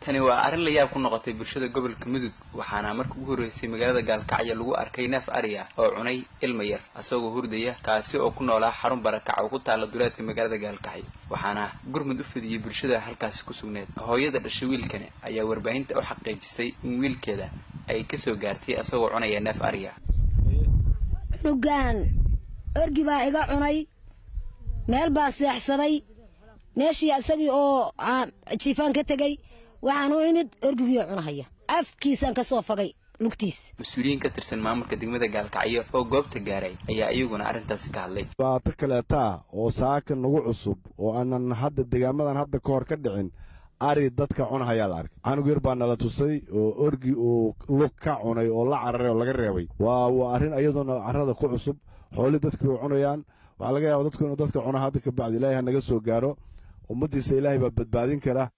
Tani waa arrin la yaab ku noqotay bulshada gobolka Mudug, waxaana markii ugu horreysay magaalada Gaalkacyo lagu arkay neef ari ah oo cunay ilma yar asagoo hurdaya, kaasi oo ku noolaa xarun barakac oo ku taalla duleedka magaalada Gaalkacyo, waxaana gurmud u fidiyey bulshada halkaasi ku sugneed. Hooyada dhashay wiilkani ayaa warbaahinta u xaqiijisay in wiilkeeda ay kasoo gaartay asagoo cunaya neef ari ah. Cunugaan orgi baa iga cunay, meel baa seexsaday, meeshii isagii oo jiifaan ka tegey waxaan u imid orgigiioo cunahaya, afkiisaan ka soo fagay lugtiis. Mas-uuliyiin ka tirsan maamulka degmada Gaalkacyo oo goobta gaaray ayaa iyaguna arrintaasi ka hadlay. Dhibaato kaleetaa oo saaka nagu cusub oo aanan hadda degaamadan hadda ka hor ka dhicin, ari dadka cunahayaa la arkay. Canug yar baa nala tusay oo orgi uu lug ka cunay oo la cararay oo laga reebay. Waa arrin iyadoona carrada ku cusub. Xooli dadki way cunayaan, waxaa laga yaaba dadku inuu dadka cuna hadda ka bacdi. Ilaahay ha naga soo gaaro, ummaddiisa Ilaahay baa badbaadin kara.